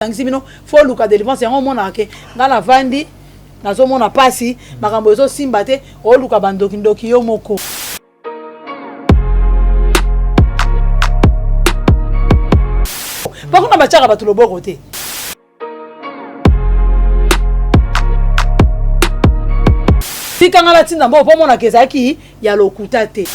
Angisi bino fo luka delivrance yango omonaka ke nga navandi nazomona pasi makambo ezosimba te oluka bandoki ndoki yo moko. Po kuna batiaka bato loboko te. Tika nga natinda mbongo po omonaka ezalaki ya lokuta te.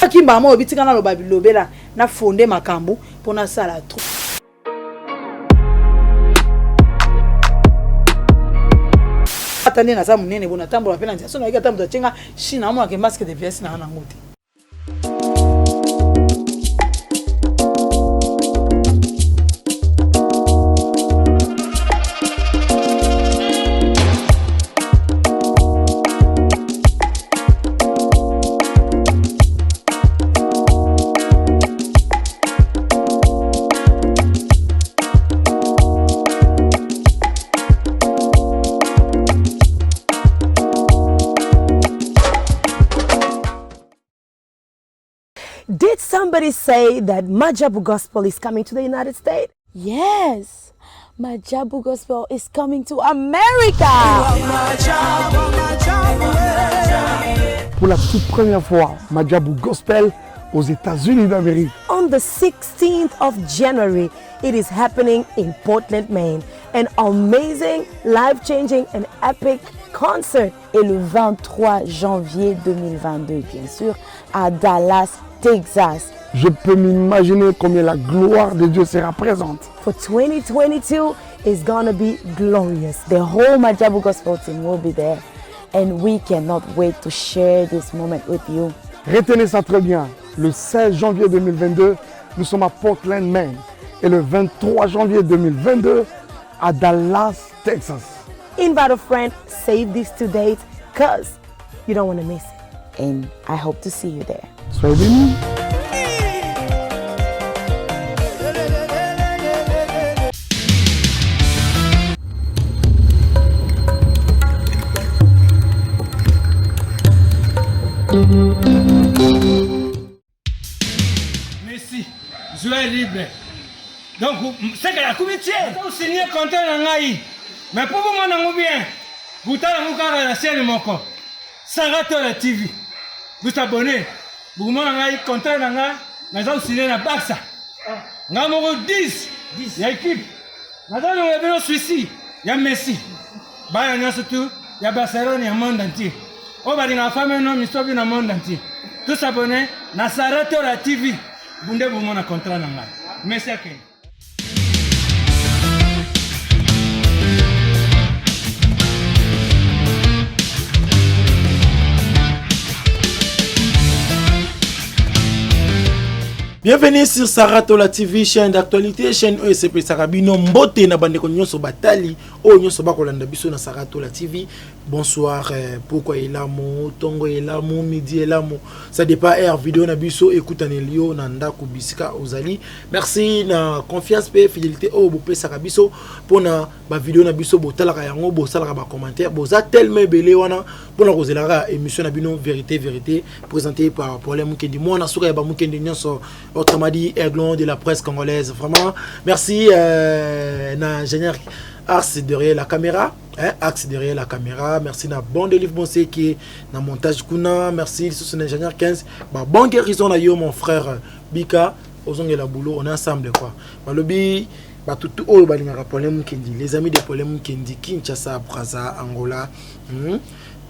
Kimba moko bitika naloba bilobela na fonde makambo mpo nasala trop. Ata nde naza monene bo natambola mpe na nzela so nayaki ata moto atye nga chine amonaka masque de vieillesse na nga nango te. Did somebody say that Majabu Gospel is coming to the United States? Yes, Majabu Gospel is coming to America. Pour la toute première fois, Majabu Gospel aux États-Unis d'Amérique. On the 16th of January, it is happening in Portland, Maine. An amazing, life-changing and epic concert. Et le 23 janvier 2022, bien sûr, à Dallas, Texas. Je peux m'imaginer combien la gloire de Dieu sera présente. For 2022 is gonna be glorious. The whole Majabu Gospel team will be there. And we cannot wait to share this moment with you. Retenez ça très bien. Le 16 janvier 2022, nous sommes à Portland, Maine. Et le 23 janvier 2022, à Dallas, Texas. Invite a friend, save these two dates, cause you don't want to miss it. And I hope to see you there. Soyez bénis. Messi, joueur libre. Donc, seke akomi tie. Osigne contrat na ngai. Mais mpo bomona yango bien, botala yango kaka na chaîne moko. Sarah Tola TV. Vous abonnez. Bokomona ngai contrat na ngai naza kosigne na Barça. Ngai moko 10 ya équipe. Naza longola bino Suisse ya Messi. Bana nyonso tu ya Barcelone ya monde entier. Oyo balingaka femme no misobi na monde entier. Tous abonnés na Sarah Tola TV. Bunde bomona contrat na ngai. Messi akende. Bienvenue sur Saratola TV, chaîne d'actualité, chaîne oyo esepesaka bino mbote na bandeko nyonso batali oyo nyonso bakolanda biso na Saratola TV. Bonsoir, euh, pokwa elamu, tongo elamu, midi elamu. Ça dépend heure vidéo na biso ekutaneli yo na ndako bisika ozali. Merci na confiance pe fidélité oyo bopesaka biso pona ba vidéo na biso botalaka yango, bosalaka ba commentaires, boza tellement ebele wana pona kozela kaka émission na bino vérité vérité présentée par Paulin Mukendi. Mwana suka ya ba Mukendi nyonso, autrement dit aiglon de la presse congolaise. Vraiment, merci euh, na ingénieur Ars derrière la caméra. Hein, axe derrière la caméra merci na bon délivre bon qui na montage kuna merci lisusu na ingénieur 15 ba bon guérison na yo mon frère Bika ozongela boulot on est ensemble quoi balobi bato tu oyo balingaka Paulin Mukendi les amis de Paulin Mukendi Kinshasa Brazza Angola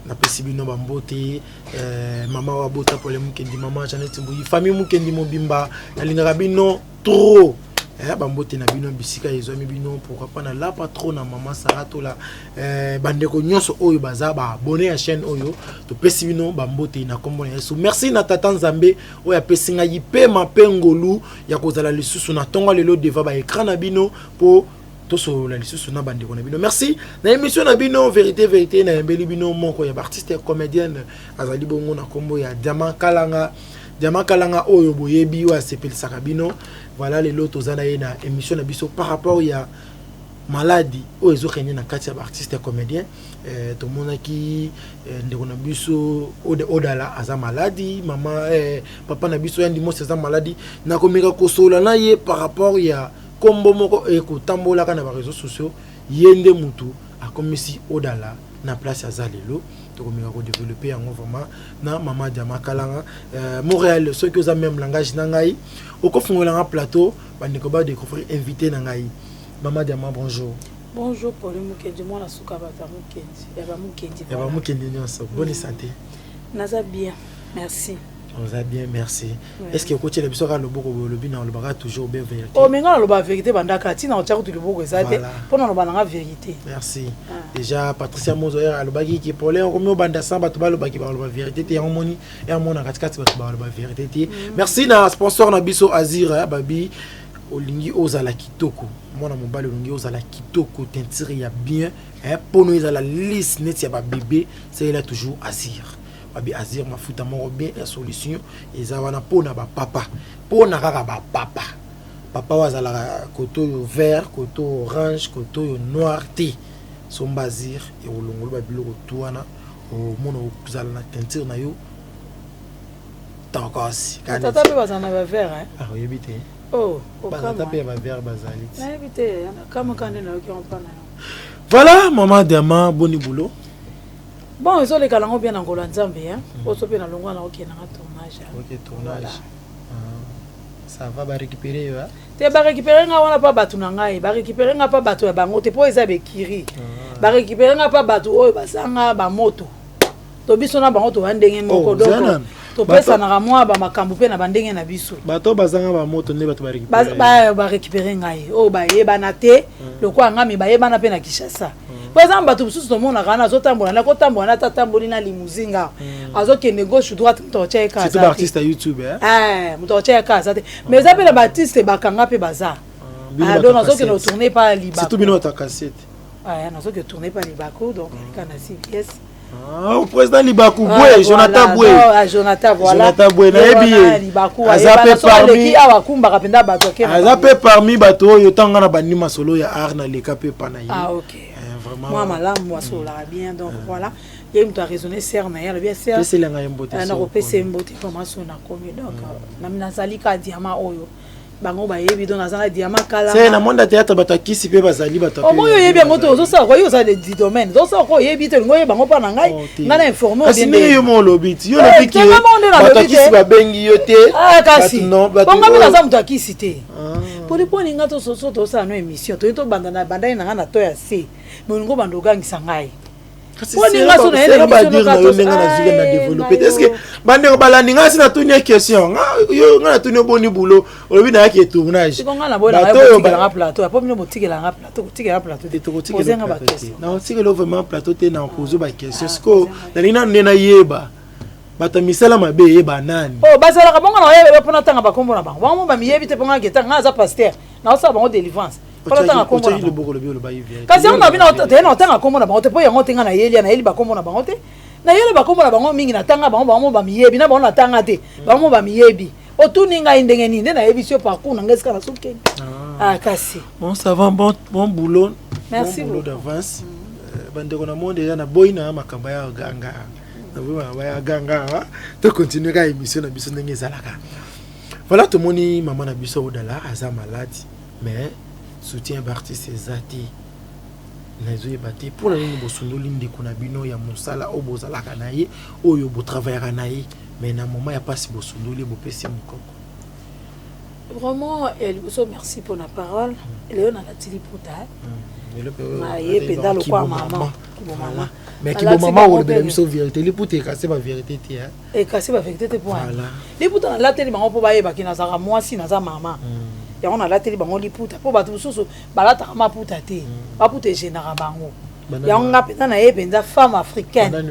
napesi bino bambote euh, mama wa bota Paulin Mukendi mama Jeannette Mbuyi famille Mukendi mobimba nalingaka bino trop eh, bambote na bino bisika ezwami bino pourquoi pas na lapa trop na mama Sarah Tola eh, bandeko nyonso oyo baza ba abonné ya chaîne oyo topesi bino bambote na kombo na Yesu merci na tata Nzambe oyo apesi ngai pema pe ngolu ya kozala lisusu na tongo lelo devant ba écran na bino po tosolola lisusu na bandeko na bino merci na émission na bino vérité vérité nayembeli bino moko ya baartiste ya comédienne azali bongo na kombo ya Diamant Kalanga Diamant Kalanga oyo boyebi oyo asepelisaka bino voilà lelo toza na ye na émission na biso par rapport ya Maladi oyo ezo régner na kati ya ba artistes ya comédien. Tomonaki ndeko na biso Odala aza maladi, mama papa na biso Yandi Mosi aza maladi. Nakomeka kosolola na ye par rapport ya kombo moko ekotambolaka na ba réseaux sociaux, ye nde mutu akomisi Odala na place aza lelo. Tokomeka kodévelopper yango vraiment na mama Diama Kalanga. Montréal, soki oza même langage na ngai, okofungolanga plateau, bandeko badécouvrir invité na ngai, mama Diama. Bonjour. Bonjour, Pauline Mukendi, mwana suka bato ya Mukendi, ya bamukendi. Ya bamukendi nyonso. Bonne santé? Naza bien, merci. Oza bien, merci. Ouais. Est ce que okotiela biso kaka loboko boye? Olobi na olobaka toujours bien vérité. Oh, mais nga naloba vérité bandaka, ntina otya kutu loboko eza te, mpo naloba nanga vérité. Merci. Déjà Patricia Mozoyer alobaki ki problème okomi obanda sans bato balobaki baloba vérité te. Yango moni ya mona katikati bato baloba vérité te. Merci na sponsor na biso Azir. Babi olingi ozala kitoko, mwana mobali olingi ozala kitoko, teinture ya bien, mpono ezala lisse neti ya babebe, salela toujours Azir. Babi Azir, mafuta moko bien ya solution eza wana mpona bapapa, mpona kaka bapapa. Papa oyo azalaka kote oyo vert, kote oyo orange, kote oyo noir te, somba Azir, ekolongolo babiloko tu wana, omona kozala na teinture na yo tokos. Tata mpe bazala na bavert? Ah, oyebi te? Oh. Batata mpe ya bavert bazali ti. Nayebi te, nakamwaka nde nayoki yango mpa na yo. Voilà, mama Diama, boni boulot? Bon, ezoleka nango bien na ngolo ya Nzambe. Oso mpe nalongwa na okendanga tournage. Ok, tournage. Ah, ça va, barécupérer yo? Te, barécupérer nga wana mpa bato na ngai, barécupérer nga mpa bato ya bango te, mpo eza bekiri. Barécupérer nga mpa bato oyo bazanga bamoto to biso na bango toya ndenge moko. Oh, donc nani? Topesanaka mwa bamakambo mpe na bandenge na biso. Bato bazanga bamoto nde bato barécupérer? Barécupérer ngai oyo bayebana te lokola ngai, me bayebana mpe na Kinshasa, po eza na bato mosusu tomonaka wana azotambola na kotambola na tatamboli na limousine, awa azokende gauche, droite, moto akotya ye ka surtout aza te. Baartiste ya YouTube, eh? Eh, moto akotya ye ka aza te, mais eza mpe na baartiste bakanga mpe baza. Bino Ah, bato donc ya nazokende cassette. kotourner pa Libaku. Surtout bino bato ya cassette. Ah, nazokende tourner pa Libaku, donc aleka na CBS. Ah, président Libaku. Ah, Bwe Jonathan. voilà. Bwe. Non, ah, Jonathan, voilà. Jonathan Bwe, nayebi Ye wana ye. Libaku Aza ayebana. pe So aleki awa akumbaka mpenza bato ake na aza bango. mpe parmi bato oyo ntango nga na bandi masolo ya art, naleka mpe epa na ye. Ah, ok. Eh, vraiment. Mwa malamu, asololaka bien. Donc voilà, ye moto araisonne sere na ye, alobi sere Peselanga ye mbote. So nakopesa ye mbote vraiment. So nakomi, donc nazali ka diamant oyo bango bayebi, donc naza na diamant kala. Se na monde ya théâtre, bato ya kisi mpe bazali, bato ya Omoi oyebi yango te, ozosala kwa yo oza di domaine, ozosala kwa oyebi te, olingi oyeba yango mpa na ngai. Oh, te. Ngai na informe. Kasi ndenge yo mo olobi ti yo Eh, olobi ke te, nga mo nde nalobi bato ya kisi te. babengi yo te. Ah, kasi Bato non, bato bongo mpe oyo- naza moto ya kisi te. Ah. Poni poni nga toso tosala no émission, toyei tobanda na bandai na ngai na to ya se, me olingi obanda ogangisa ngai. Kasi Poni nga so na ye na sera émission badire na yo noka ndenge nazwiki na Ai, développe na te. Est-ce yo. que bandeko balandi ngai si natuni ye question? Yo nga natuni yo boni boulot, olobi nayaki tournage. Siko ngai naboyelanga Bato oyo botikelanga plateau, apo bino botikelanga plateau, kotikelanga plateau te. Pozenga baquestion. Nakotikela vraiment plateau te, na pose baquestion. Sikoyo nalingi nanu nde nayeba bato ya misala mabe, eyeba nani. Oh, bazalaka bongo na oyeba mpona ntanga bakombo na bango, bango mo bamiyebi te, mpo ngai keta ngai aza pasteur, naosala bango délivrance mpona ntanga kombo na Otiaki bango. loboko, lobi olobaki vérité. Kasi yango na bino te, na otanga kombo na bango te, mpo yango te ngai nayeli ya nayeli bakombo na bango te, nayeli bakombo na bango mingi, natanga bango, bango mo bamiyebi na bango, natanga te, bango mo bamiyebi. Otuni ngai ndenge nini nde nayebisi yo parcours na ngai esika nasokende. Ah, kasi Bon, ça va, bon, bon boulot. Merci Bon boulot beaucoup. d'avance. Bandeko na monde eza na boyi na makambo ya ganga, na boyi makambo ya ganga awa. Tocontinue kaka émission na biso ndenge ezalaka. Voilà, tomoni mama na biso Odala aza malade, mais soutien baartiste eza te. Nazoyeba te mpona nini bosundoli ndeko na bino ya mosala oyo bozalaka na ye, oyo botravaillaka na ye, mais na moment ya mpasi bosundoli, bopesi mokoko. Vraiment, ya liboso, merci pour la parole. Lelo nalati liputa ye mpenza lokwa mama. Kibomama, mais kibomama olobela biso vérité, liputa ekase bavérité te. Ekase bavérité te mpo liputa nalateli bango mpo bayebaki nazalaka mwasi, naza mama. Yango nalateli bango liputa mpo bato mosusu balataka maputa te, maputa egênaka bango. Yango nga mpenza na ye mpenza femme africaine.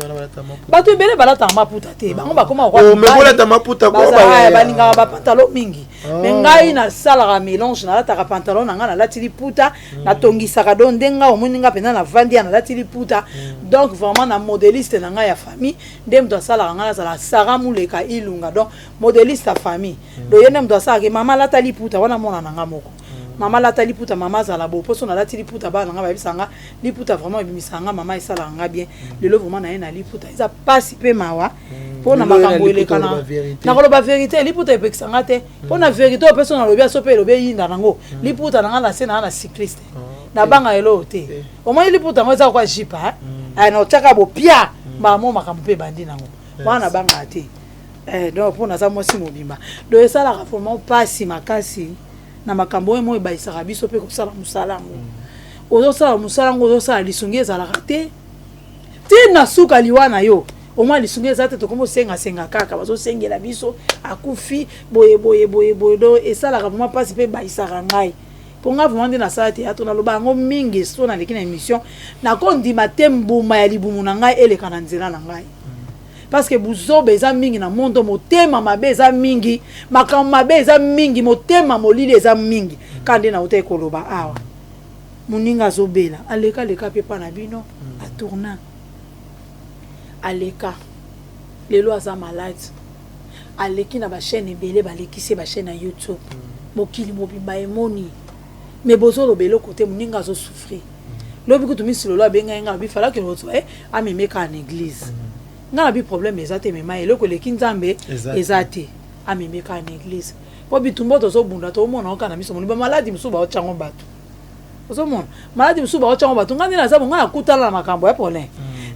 Bato ebele balataka maputa te, bango bakoma balingaka bapantalon mingi, mais ngai nasalaka mélange, nalataka pantalon na ngai, nalati liputa, natongisaka. Donc nde ngai omoni nga mpenza navandi ya nalati liputa. Donc vraiment na modéliste na ngai ya famille nde moto asalaka ngai nazala Sara Muleka Ilunga. Donc modéliste ya famille, donc ye nde moto asalaka mama alata liputa wana, mona na ngai moko. Mama lata liputa, mama azala bo mposo nalati liputa, bana na nga bayebisa nga liputa vraiment ebimisaka nga, mama esalaka nga bien. Lelo vraiment naye na liputa eza pasi mpe mawa mpo na Lelo oye na makambo liputa eleka oloba vérité. nakoloba vérité, liputa epekisa nga te mpo na vérité oyo mpe so nalobi aso mpe elobi eyinda nango. Liputa na nga na se na nga na cycliste, nabanga eloo te. Omoni liputa yango eza kwa jupe na otiaka bopia mbala makambo mpe ebandi nango wana, nabangaka te. Donc mpo naza mwasi mobimba, donc esalaka vraiment mpasi makasi na makambo oyo mo ebayisaka biso mpe kosala mosala yango. Ozosala mosala yango, ozosala, lisungi ezalaka te ntina suka liwa na yo. Omwa lisungi eza te, tokomi osengasenga kaka, bazosengela biso akufi boye boye boye boye. Donc esalaka vraiment mpasi mpe ebayisaka ngai, mpo ngai vraiment nde nasala théâtre, naloba yango mingi. So naleki na émission, nakondima te mbuma ya libumu na ngai eleka na nzela na ngai, parce que buzoba eza mingi na mondo, motema mabe eza mingi, makambo mabe eza mingi, motema molili eza mingi. Ka nde nauta ekoloba awa, moninga azobela, aleka aleka mpe mpa na bino, atourna, aleka, lelo aza malade, aleki na bachaîne ebele, balekisi ye bachaîne ya YouTube, mokili mobimba emoni, mais bozoloba eloko te. Moninga azosouffrir. Lobi kutu misi lolo abengai nga, abi falaki kozwa ye ameme kaka na église. Nga na bi problème eza te, mema, eloko eleki Nzambe eza te, ameme kaka na église. Mpo bitumba tozobunda, toomona kaka na miso moni bamaladi mosusu baotyango bato, ozomona maladi mosusu baotyango bato. Nga nde naza bo, nga nakutana na makambo ya Paulin,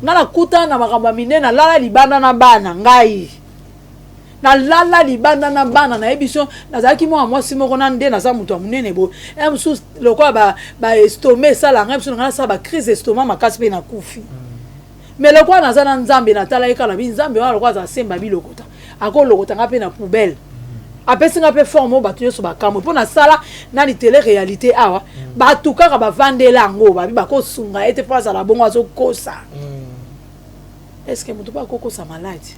nga nakutana na makambo ya minene. Nalala libanda na bana ngai, nalala libanda na bana. Nayebi so nazalaki mwana mwasi moko na nde naza moto ya monene boye, e mosusu lokola baestomac esala ngai, mosusu na ngai nasala bacrise estomac makasi mpe nakufi. Mais lokola naza na Nzambe, natala ye kaka na bi Nzambe wana, lokola aza semba bilokota, akolokota nga mpe na poubelle, apesi nga mpe forme oyo bato nyonso bakamwe. Mpo nasala nani télé réalité awa, bato kaka bavandela yango, babi bakosunga ye te mpo azala bongo, azokosa. Est ce que moto mpo akokosa maladi?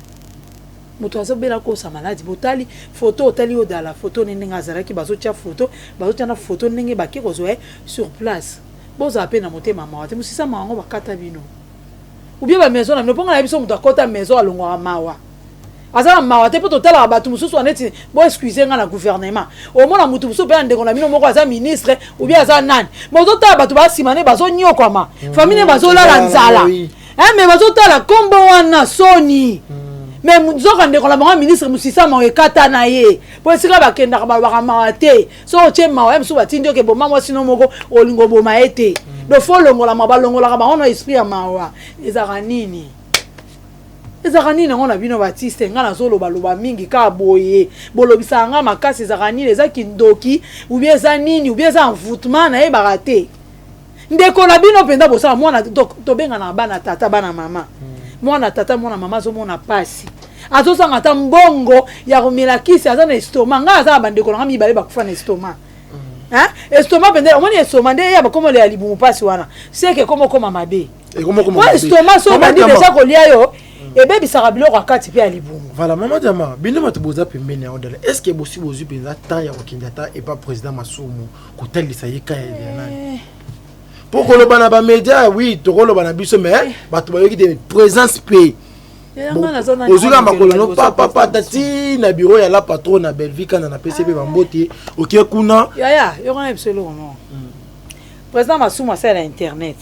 Moto azobela kosa maladi, botali foto, otali odala foto ne ndenge azalaki, bazotia foto, bazotia na foto ndenge bake kozwa ye sur place. Bozala mpe na motema mawa te, mosisa mawa yango bakata bino ou bien bamaison na bino. Mpo nga na biso, moto akɔta maison alongwaka mawa, aza na mawa te. Mpo totalaka bato mosusu neti, bo excuse nga, na gouvernement omona motu mosusu mpe na ndeko na bino moko aza ministre ou bien aza nani, mais ozotala bato basima ne bazonyokwama, famille ne bazolala nzala, mais bazotala nkombo wana soni. Mais nzoka ndeko na bango ministre, mosisa mawa ekata na ye, mpo esika bakendaka balobaka mawa te. Soki otie mawa ye mosusu, batindi oke boma mwasi no moko, olinga oboma ye te. Donc faut olongola mawa, balongolaka bango na esprit ya mawa. Ezalaka nini? Ezalaka nini yango na bino batiste? Ngai nazolobaloba mingi kaka boye, bolobisaka ngai makasi. Ezalaka nini? Eza kindoki ou bien eza nini ou bien eza envoûtement? Nayebaka te. Ndeko na bino mpenza bosala mwana, tobengana bana tata, bana mama, mwana tata, mwana mama azomona pasi, azozanga ata mbongo ya komela kisi, aza na estomac. Ngai aza na bandeko na ngai mibale bakufa na estomac. Estomac mpenza, omoni estomac nde ya bakomole ya libumu, mpasi wana seke ekoma okoma mabe, po estomac so obandi deja kolia yo, ebebisaka biloko ya kati mpe ya libumu. Voilà, mama Diama, bino bato boza pembeni ya Odala, est ce que bosi bozwi mpenza temps ya kokende ata epa président Masumu kotalisa ye ka ya nani? Mpo koloba na bamédia, oui, tokoloba na biso, mais bato bayoki te présence mpe ozwika makolo no papapa ata ti na bureau ya la patron na Bellevue kana napesi mpe bambote oke kuna. Yaya, yokana biso eloko moko. Président Masumu asala na internet,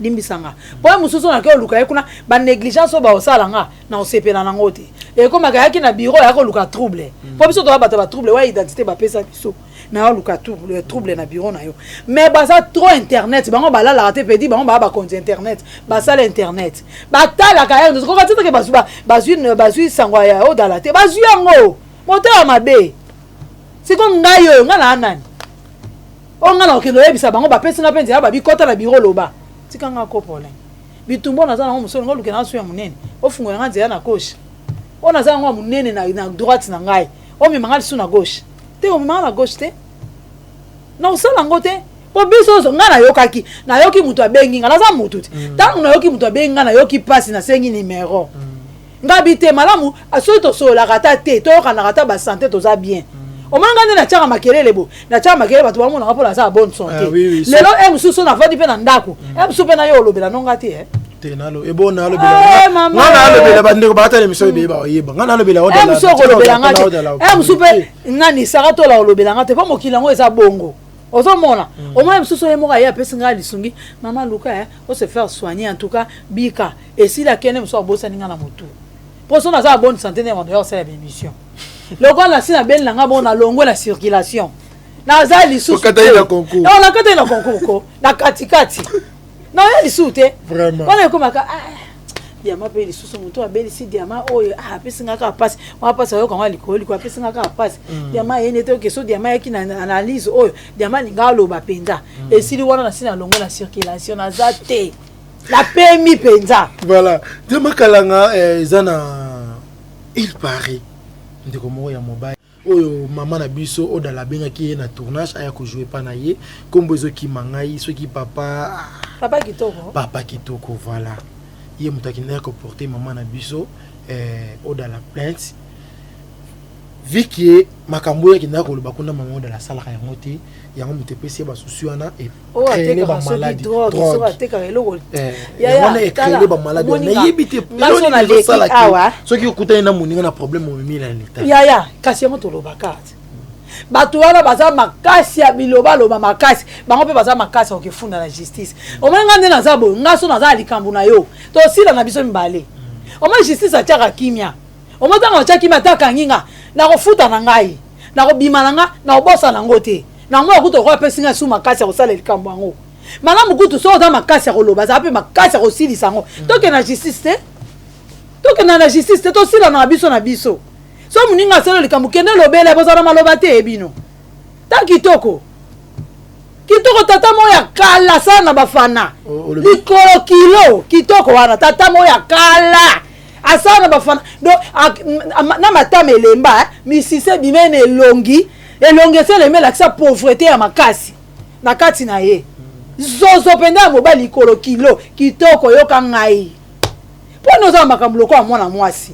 limbisanga, mpo ye mosusu nake oluka ye kuna, banégligence oyo baosala nga na osepela nango te. Ekomaka yaki na bureau ya koluka trouble, mpo biso toya bato ya batrouble wa identité bapesa biso na oluka trouble, trouble na bureau na yo. Mais baza trop internet, bango balalaka te pedi, bango baa bakonzi internet, basala internet, batalaka ye koka te. Toke bazwi sango ya odala te, bazwi yango motema mabe. Siko ngai oyo, ngai naa nani oyo ngai na kokende oyebisa bango? Bapesi nga mpe nzela, babikota na bureau, loba tika nga ko problème bitumba oyo naza nango mosolo nga oluke na su ya monene, ofungola nga nzela na gauche oyo naza yango ya monene na droite na ngai, omema nga lisu na gauche te, omema nga na gauche te, na kosala yango te. Mpo biso nyonso, ngai nayokaki, nayoki moto abengi nga, naza motu te. Ntango nayoki moto abengi nga, nayoki mpasi, nasengi nimero. Nga bi te malamu soki tosololaka ata te, toyokanaka ata basanté, toza bien. Omoni nga nde natiaka makelele bo, natiaka makelele, bato bamonaka mpo naza ya bonne santé. Lelo e mosusu so navandi mpe na ndako e mosusu mpe na yo olobela nonga te, eh. Te, nalo ebo nalobela nga, nalobela bandeko baatala émission ebeye bayeba nga nalobela. E mosusu okolobela nga te, e mosusu mpe nani Sara Tola olobela nga te, mpo mokili yango eza bongo. Ozomona, omona mosusu ye moko aye apesi ngai lisungi: "Mama, luka o se faire soigner, en tout cas bika." Esili, akende. Mosusu abosani ngai na motu, mpo so naza na bonne santé nde bando ya kosala baémission. Lokola nasi nabeli na ngai bongo, nalongwe na circulation, naza lisusu. Okataki na concours. Nakataki na concours ko na katikati, naoya lisusu te. Wana ekomaka diama mpe lisusu moto abelisi diama oyo apesi nga kaka mpasi wana, mpasi ayoka ngo likolo likolo, apesi nga kaka mpasi. Diama ayeni te, oke so diama ayaki na analyse oyo, diama alinga aloba mpenza. Esili wana, nasi nalongwe na circulation, naza te, napemi mpenza. Voilà, Diama Kalanga, eza na il paraît ndeko moko ya mobali oyo mama na biso Odala abengaki ye na tournage, aya kojouer epa na ye. Nkombo ezokima ngai, soki papa Papa Kitoko. Papa Kitoko, voilà. Ye moto akendaki koporter mama na biso Odala plainte, vu que makambo oyo akendaki koloba kuna, mama Odala asalaka yango te. Yango moto epesi ye basusi wana. Oyo atekaka soki drogue, soki atekaka eloko. Yango wana ecréer bamaladi wana, nayebi te. Soki okutani na moninga na problème, omemi na leta. Yaya, kasi yango tolobaka te. Bato wana baza makasi ya bilobaloba makasi, bango mpe baza makasi ya kokefunda na justice. Omoni nga nde naza boye, nga so naza na likambo na yo, tosila na biso mibale. Omoni, justice atiaka kimia. Omoni, ntango atya kimia, ata akangi nga, nakofuta na ngai, nakobima na nga, nakobosana yango te. Nango kutu okoya apesi ngai su makasi ya kosala likambo yango malamu. Kutu soki oza makasi ya koloba, azala mpe makasi ya kosilisa yango. Tokende na justice te, tokenda na justice te, tosilana na biso na biso. So moninga asala likambo, kende lobela, bozala maloba te. Ebino ta kitoko kitoko, tata moko ya kala asala na bafana likolo kilo kitoko wana, tata moko ya kala asala na bafana. Donc na matama elemba, misise ebime na elongi, elongi esi elemi, elakisa pauvreté ya makasi na kati na ye. Zozo mpenza ya mobali, likolo kilo kitoko. Yoka ngai, mpona oza na makambo lokola mwana mwasi,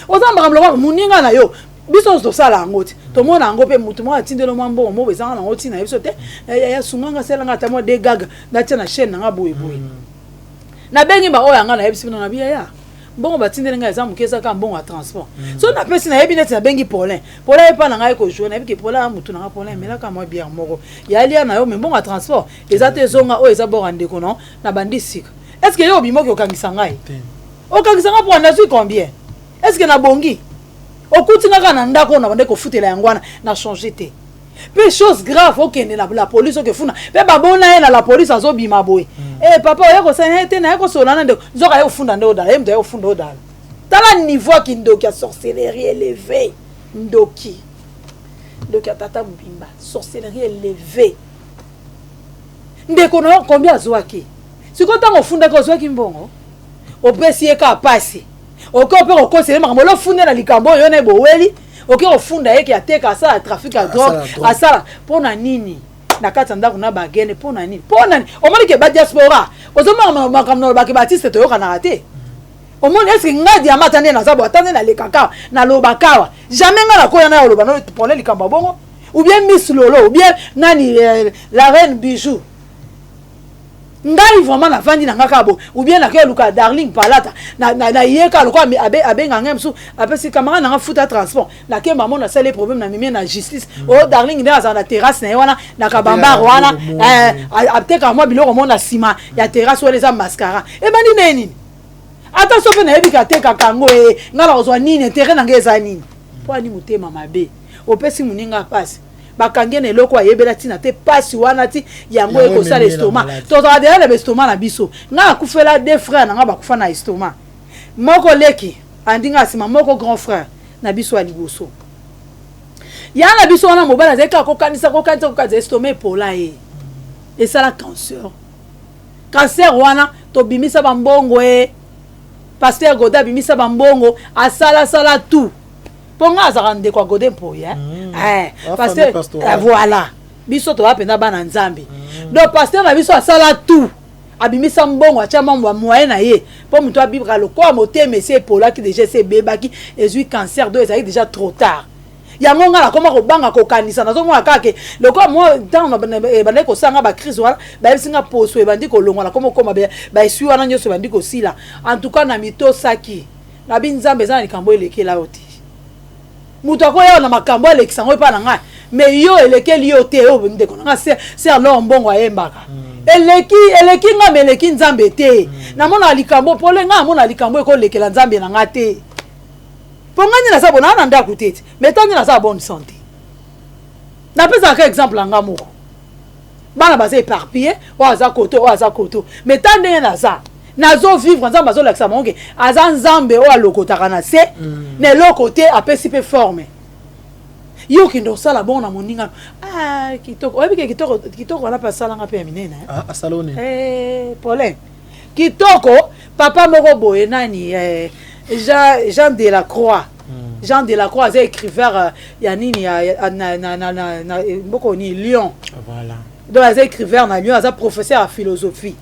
oza na makambo lokola moninga na yo. Biso nyonso tosala yango te, tomona yango mpe. Motu moko atindeli mwa mbongo moko, ezanga nango ntina ye biso te. Yasunganga, asalanga ata mwa de gaga, natia na chaîne nanga boyeboye. Nabengi baoyo yanga, nayebisi bino na biya ya mbongo batindeli ngai eza moke, eza kaka mbongo ya transport. So napesi, nayebi neti nabengi Paulin, Paulin epa na ngai kojouer, nayebi ke Paulin ya motu nanga. Paulin, emelaka mwa bière moko yalia na yo, me mbongo ya transport eza te, ezonga oyo eza bord ya ndeko na na bandi sika. Est ce que yo obimoki okangisa ngai? Okangisa ngai mpo nazwi combien? Est ce que nabongi? Okuti nga kaka na ndako oyo na bande kofutela yango wana, na change te. Mpe chose grave, okende na la police, okefuna mpe babona ye na la police, azobima boye. Eh papa, oye kosala ye te, naye kosola na ndeko, nzoka aye kofunda nde Odala, ye moto aye kofunda Odala. Tala niveau ya kindoki ya sorcellerie élevé, ndoki, ndoki ya tata mobimba, sorcellerie élevé. Ndeko na yo combien azwaki? Sikoyo ntango ofundaki, ozwaki mbongo, opesi ye kaka pasi. Oke mpe kokosa ye makambo, olofunda na likambo oyo na eboweli, oke kofunda ye ke ateka, asala trafic ya drogue, asala mpo na nini na kati ya ndako na bagene, mpo na nini, mpo na nini? Omoni ke badiaspora, ozomona makambo na olobaki, baartiste toyokanaka te. Omoni, est-ce nga diama, ata nde naza bo, ata nde nalekaka, nalobaka awa, jamais nga nakoya na ya oloba no pone likambo ya bongo, ou bien Miss Lolo, ou bien nani, la reine Bijou. Ngai vraiment navandi na nga kaka bo, ou bien nakei luka Darling Palata, naye kaka lokola abenga ngai mosusu, apesi camarade nanga futa transport, nake mamo, nasali problème na mimie na justice. Oyo Darling nde azala na terrasse na ye wana na Kabambar wana, atekaka mwa biloko mo na nsima ya terrasse wana, eza mascara ebandi naye nini. Ata so mpe nayebi ke atekaka yango, e ngai nakozwa nini? Intérêt na ngai eza nini? Mpo ani motema mabe, opesi moninga mpasi, bakangi na eloko ayebela ntina te. Mpasi wana ti yango ekosala estomac. Tozala deya na baestomac na biso. Ngai akufela deux frère na ngai, bakufa na estomac. Moko leki andi nga nsima, moko grand frère na biso ya liboso ya na biso wana. Mobali azali kaka kokanisa, kokanisa, kokanisa, estomac epola ye, esala cancer. Cancer wana, tobimisa bambongo e pasteur Goda abimisa bambongo, asalasala tout, mpo nga azalaka ndeko ya Gode Mpoi, eh? Pasteur, voilà, biso toza mpenza bana Nzambe. Donc pasteur na biso asala tout, abimisa mbongo, atya mambo ya moyen na ye mpo moto abibaka. Lokola motema esi epolaki déjà, esi ebebaki, ezwi cancer, donc ezalaki déjà trop tard. Yango ngai nakoma kobanga kokanisa, nazomona kaka ke lokola mwa ntango ebandaki kosala nga bacrise wana, bayebisi nga poso ebandi kolongwa, nakoma okoma baesui wana nyonso ebandi kosila. En tout cas na mitosaki nabi Nzambe, eza na likambo elekela yo te. Moto akoya na makambo alekisa yango epa na ngai. Mais yo elekeli yo te. Oyo ndeko na nga ser lor mbongo ayembaka. Eleki, eleki nga, mais eleki Nzambe te. Namonaka likambo pole, nga namona likambo ekolekela Nzambe na nga te. Mpo nga nde naza bona na ndako te ti, mais ntango nde naza na bonne santé, napesaka exemple ya nga moko. Bana baza éparpillé, oyo aza koto, oyo aza koto, mais ta ndenge naza, nazovivre. Nzambe azolakisa bango ke aza Nzambe oyo alokotaka na se na eloko te, apesi mpe forme. Yo okende kosala bongo na moninga. Ah, kitoko, oyebi ke kitoko, kitoko wana mpe asalanga mpe ya minene. Ah, asala oni? Eh, Paulin kitoko, papa moko boye nani, Jean de la Croix. Jean de la Croix aza écrivain ya nini ya na mboka nini, Lyon. Voilà. Donc aza écrivain na Lyon, aza professeur ya philosophie.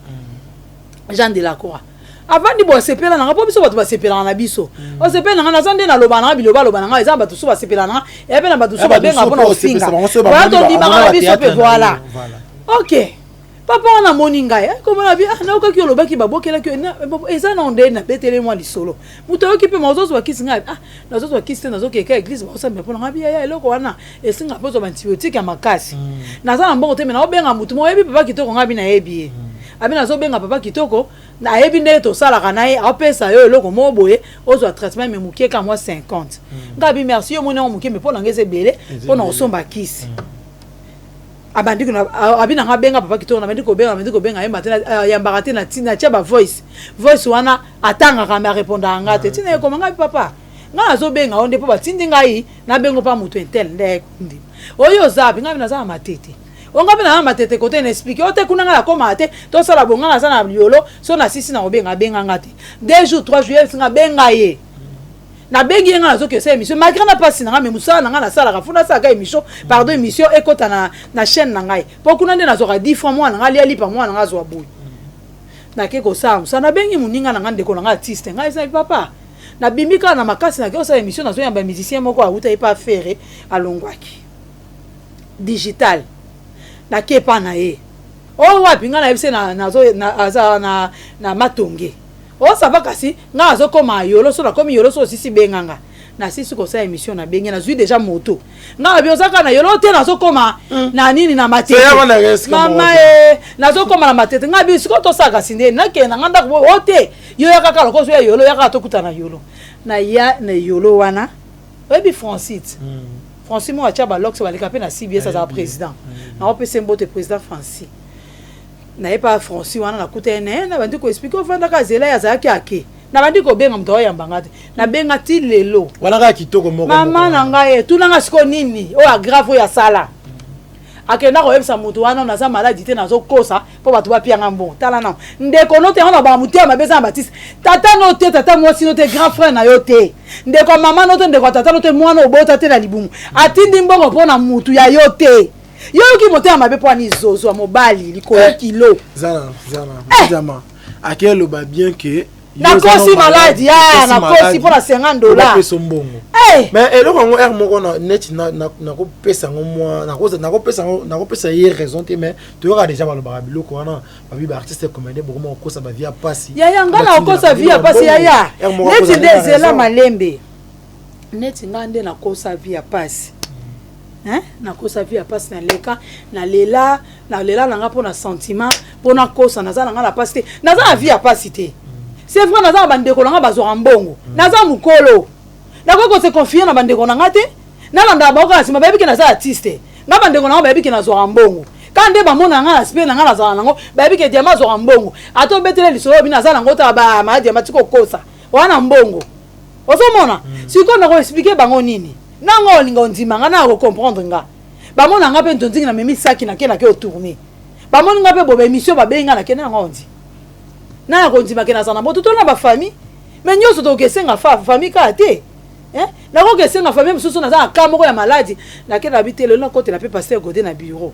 Jean de la Croix avandi bo asepela nanga, mpo biso bato basepelaka na biso. Osepela nanga, naza nde naloba nanga biloba aloba nanga. Eza na bato so basepela nanga, eya mpe na bato so babenga mpona kofinga. Voilà, tondimaka na biso mpe. Voilà, ok. Papa wana amoni ngai komona bi nayokaki olobaki babokelaki eza na nde nabeteli mwa lisolo. Moto ayoki mpe mazozwa kisi. Ngai nazozwa kisi te, nazokeka église, baosambela mpona ngai. Biyaya eloko wana esinga mpo ozwa baantibiotique ya makasi. Naza na mbongo te, mais naobenga motu mo oyebi papa kitoko. Ngai bi nayebi ye, abi nazobenga papa kitoko, ayebi ndenge tosalaka na ye, aopesa yo eloko moko boye, ozwa traitement, mais mokie ka mwa 50. Ngai abi merci, yo moni yango mokie, mais mpo na ngai eza ebele mpo na kosomba kisi. Abandi abi nanga abenga papa kitoko. Nabandi kobenga, nabandi kobenga, yemba te, ayambaka te. Natia bavoice, voice wana atangaka, mais arépondaka nga te. Ntina ekoma ngai, papa, ngai nazobenga yo nde mpo batindi ngai nabengo mpa moto intel nde ndima oyo oza api. Ngai naza na Matete. Onga mpe naza na Matete kote na explique o te kuna ngai nakomaka te. Tosala bo, ngai naza na Yolo, so nasisi na kobenga. Abenga nga te. 2 jours, 3 jours, yebisinga benga ye. Nabengi ye, ngai nazoki osala émission malgré na mpasi na ngai, mais mosala na ngai nasalaka fo nasalaka émission. Pardon, émission ekɔta na chaîne na ngai, mpo kuna nde nazwaka 10 francs, mwana na ngai alia lipa, mwana na ngai azwa boye. Nake kosala mosala, nabengi moninga na ngai, ndeko na ngai artiste. Ngai ezali papa, nabimi kaka na makasi, nake kosala émission, nazoyamba musicien moko awuta ye pa Ferre, alongwaki digital. Nake epa na ye oyo wapi, ngai nayebi se aza na Matonge. Osava kasi ngai azokoma Yolo, so nakomi Yolo, so osisi benga nga. Nasisi kosala émission, nabengi, nazwi déjà moto. Ngai nabi oza kaka na Yolo te, nazokoma na nini, na Matete. Mama e, nazokoma na Matete. Ngai bi sikoyo tosala kasi nde nakende na ngai ndako boye o te. Yo ya kaka lokozo ya Yolo, ya kaka tokuta na Yolo. Naya na Yolo wana, oyebi Francite, Francis moko atya balox, baleka mpe na CBS, azala président. Naopesa mbote président Francis. Naye pa Francis wana, nakuta ye naye, nabandi koexpliquer, ovandaka azela ye azalaki ake. Nabandi kobenga moto aoyamba te, nabenga ti lelo. Wana kaka kitoko moko. Mama na ngai, etunanga sikoyo nini oyo agrave oyo asala. Akenda koyebisa moto wana naza maladi te, nazokosa mpo bato bapianga mbongo. Tala nano ndeko no te, yango na baka motema mabe eza na batise. Tata no te, tata mwasi no te, grand frère na yo te, ndeko ya mama no te, ndeko ya tata no te, mwana obota te na libumu, atindi mbongo mpo na mutu ya yo te. Yo yoki motema mabe mpo ani zozo ya mobali likolo kilo. Zala zala zama ake eloba bien ke nakosi maladi ya nakosi mpo na 50 dollar. Opesa mbongo. Mais eloko yango ere moko neti nakopesa yango mwa nakopesa yango, nakopesa ye raison te, mais toyoka déjà balobaka biloko wana, babi baartiste comédien bokoma kokosa bavie ya pasi. Yaya, nga na kokosa vie ya pasi? Yaya, neti nde ezela malembe, neti nga nde nakosa vie ya pasi? Nakosa vie ya pasi? Naleka, nalela, nalela na nga mpo na sentiment, mpo nakosa naza na nga na pasi te. Naza na vie ya pasi te, c'est vrai. Naza na bandeko na nga bazwaka mbongo, naza mokolo, nakoki kose confier na bandeko na nga te. Nalandaka bango kaka nsima, bayebi ke naza artiste. Nga bandeko na nga bayebi ke nazwaka mbongo kaka nde bamona nga na aspect na nga nazala nango. Bayebi ke Diama azwaka mbongo, ata obetele lisolo oyo bino aza nango ta bama Diama tika okosa wana mbongo. Ozomona sikoyo nako expliquer bango nini? Nanga olinga ondima nga, nanga kocomprendre nga. Bamona nga mpe ntonzingi, namemi saki, nake otourne. Bamoni nga mpe bo baémission, babengi nga, nake nanga ondi naya kondima ke nazala na moto to na bafamille. Mais nyonso tokoki esenga famille kaka te. Nakoki esenga famille mosusu. Naza na ka moko ya maladi, nake na bi te lelo nakotela mpe pasteur Gode na bureau.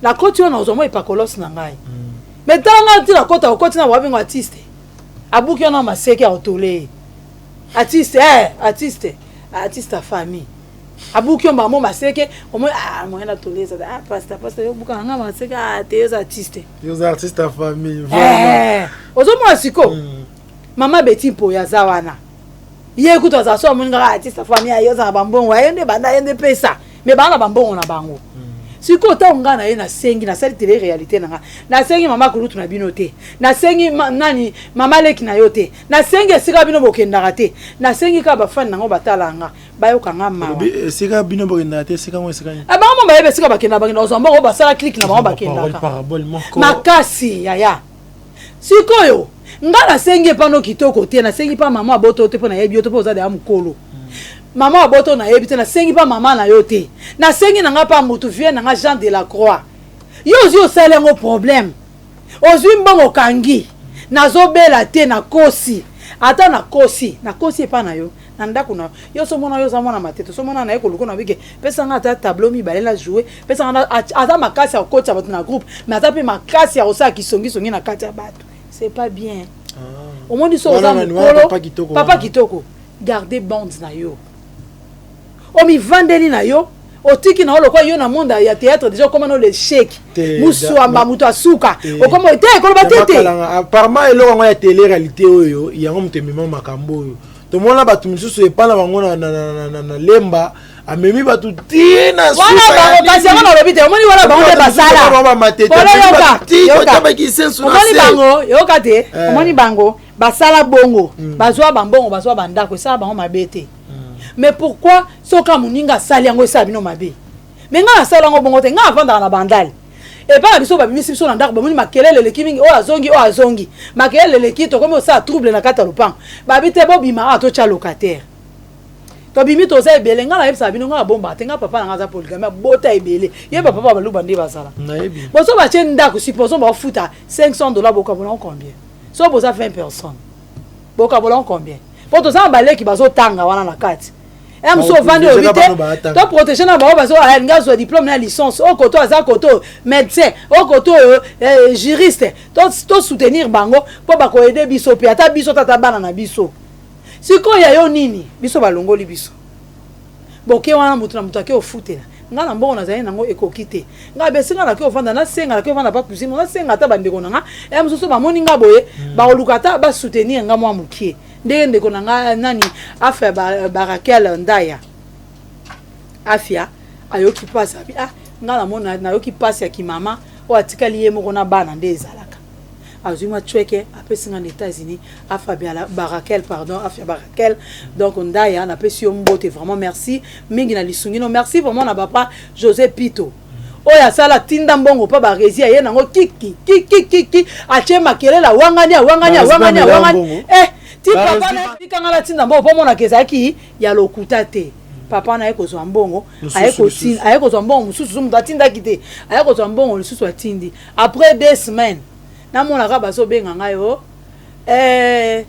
Nakoti wana, nazwa mwa epakolos na ngai, mais tala ngai ti nakota, okoti na babengo artiste, abuki wana maseke ya kotole ye artiste, artiste, artiste ya famille, abuki yo mbamo maseke omoi. Ah, moyen natole eza. Ah, pasteur, pasteur, yo buka nga maseke. Ah te, yo oza artiste. Yo oza artiste ya famille. Ozomona siko mama Beti Mpoyo aza wana, ye kutu aza so amoni kaka artiste ya famille, aye ozala bambongo, aye nde banda, ye nde pesa. Mais baa na bambongo na bango. Sikoyo ntango ngai na ye nasengi, nasali tele réalité na ngai, nasengi mama kulutu na bino te, nasengi nani, mama leki na yo te, nasengi esika bino bokendaka te, nasengi kaka bafani nango batala nga, bayoka nga mawa. Esika bino bokendaka te, esika ngo esika nini? Ah, bango mo bayebi esika bakendaka, bakendaka kozwa mbongo, basala clique na bango, bakendaka parabole moko makasi yaya. Sikoyo nga nasengi epano kitoko te, nasengi mpa mama aboto te, mpo nayebi yo te, mpo oza deya mokolo. Mama aboto nayebi te, nasengi mpa mama na yo te, nasengi na nga mpa motu vie na nga Jean de la Croix. Yo ozwi, osali yango problème, ozwi mbongo, okangi, nazobela te, nakosi, ata nakosi, nakosi epa na yo na ndako na yo. Somona yo oza mwana matete, somona na ye koluka na bike, pesa nga ata tableau mibale na joue, pesa nga. Aza makasi ya kokotisa bato na groupe, mais aza mpe makasi ya kosala kisongisongi na kati ya bato. C'est pas bien. Omoni so oza mokolo, papa kitoko, garde bande na yo, omivandeli na yo, otiki na yo lokwa yo na monde ya théâtre déjà okoma no l'échec, muswamba, moto asuka okoma te, ekoloba te te. Apparemment eloko yango ya télé réalité oyo, yango moto emema makambo oyo. Tomona bato misusu epa na bango na Lemba, amemi bato tina. Wana bango, kasi yango nalobi te. Omoni wana bango nde basala. Omoni bango, yoka te, omoni bango basala bongo, bazwa bambongo, bazwa bandako, esala bango mabe te. Mais pourquoi soki moninga asali yango esala bino mabe? Mais ngai nasala yango bongo te. Ngai avandaka na Bandale, epai na biso babimisi biso na ndako, bamoni makelele eleki mingi, oyo azongi, oyo azongi, makelele eleki, tokomi kosala trouble na kati ya lopango. Babi te, bobima awa, totya locataire. Tobimi, toza ebele. Ngai nayebisaka bino, ngai abombaka te. Ngai papa na ngai aza polygame, abota ebele. Ye bapapa baluba nde bazala boso batie ndako. Supposons baofuta 500 $, bokabola combien? So boza 20 personnes, bokabola combien? Mpo toza na baleki bazotanga wana na kati ya mosu, ovandi oyebi te, toprotege na bango. Bazo alingi azwa diplôme na licence, oyo koto aza koto médecin, oyo koto oyo juriste. Tosoutenir bango mpo bakoaider biso mpe ata biso tata bana na biso. Sikoyo ya yo nini? Biso balongoli biso, boke wana, moto na moto ake ofutela. Ngai na mbongo nazali nango ekoki te. Ngai besenga nake ovanda, nasenga, nake ovanda pa cuisine, nasenga ata bandeko na nga ya mosusu bamoni nga boye, bakoluka ata basoutenir nga mwa mokie, ndenge ndeko na nga nani Afia Barakel Ndaya Afia ayoki mpasi abi: "Ah, nga namona nayoki mpasi ya kimama oyo atikali ye moko na bana." Nde ezalaka, azwi mwa chèque, apesi nga na États-Unis. Afa Barakel, pardon, Afia Barakel, donc Ndaya, napesi yo mbote vraiment, merci mingi na lisungi no. Merci vraiment na papa José Pito oyo asala tinda mbongo mpo baresi aye nango kiki kiki kiki, atie makelele, awangani, awangani, awangani, awangani. Eh, ti papa natikanga na tinda mbongo mpo monaka ezalaki ya lokuta te. Papa na ye kozwa mbongo, aye kozwa mbongo mosusu, moto atindaki te, aye kozwa mbongo lisusu, atindi. Après 2 semaines, namonaka bazobenga ngai: "O eh,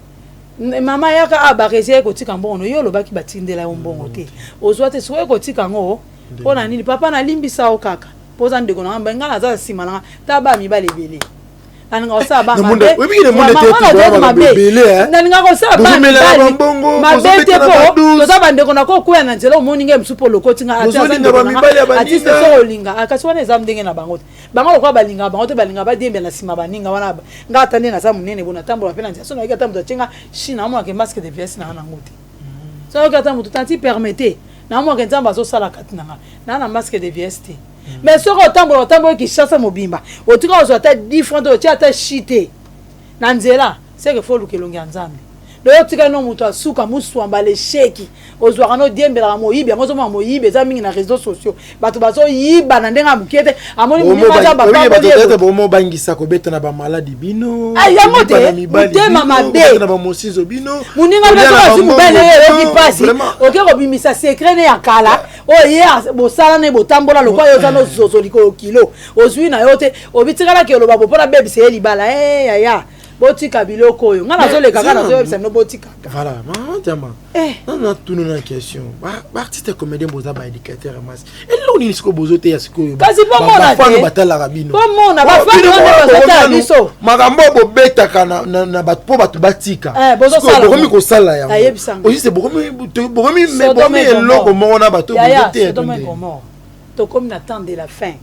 mama, yaka a baresi aye kotika mbongo. No yo olobaki batindela yo mbongo te, ozwa te, sikoyo kotika yango mpo na nini?" Papa, nalimbisa yo kaka mpo oza ndeko na ngai. Ngai naza nsima na nga, ta ba mibali ebele, nalinga kosala mabe, nalinga kosala mabe te, mpo toza bandeko. Na kokwea na nzela, omoni ngai mosusu mpo olokoti nga artiste, so olinga. Kasi wana eza ndenge na bango te. Bango lokola balingaka bango te, balingaka badiembela na nsima baninga wana. Nga ata nde naza monene bo, natambola mpe na nzela, so nayoki ata moto atie nga chine, namonaka masque de vieillesse nanga nango te. So nayoki ata moto tanti permete, namonaka Nzambe azosala kati na nga, naa na masque de vieillesse te. Mais soki otambola, otambola Kinshasa mobimba, otika kozwa ata 10 franc te, otia ata chi te na nzela, seke fo oluka elongi ya Nzambe. Doyo otikali no moto asuka muswamba lesheki, ozwaka no odiembelaka moyibi. Yango ozomona moyibi eza mingi na réseaux sociaux, bato bazoyiba na ndenge ya mokie te. Amoni moninga aza bapamboli, bomobangisa kobeta na bamaladi bino. Yango te, motema mabe. Na bamosizo bino. Moninga mpe soki azwi mobali, ye eyoki mpasi, oke kobimisa secret ne ya kala oyo ye bosala ne botambola lokwa yo oza nozozo likolo kilo ozwi na yo te, obitikalaki oloba bo mpona bebisa ye libala. E yaya, botika biloko oyo. Ngai nazoleka kaka, nazoyebisa bino, botikaka. Voilà, mama Diama, nano natuna na question: baartiste comédien boza baéducateur ya masse, eloko nini sikoyo bozoteya sikoyo? Kasi mpo mona te, batalaka bino. Mpo mona bafani wana bazotala biso. Makambo oyo bobetaka na bato mpo bato batika, bokomi kosala yango osise, bokomi eloko moko na bato bozoteya. Tokomi na temps de la fin.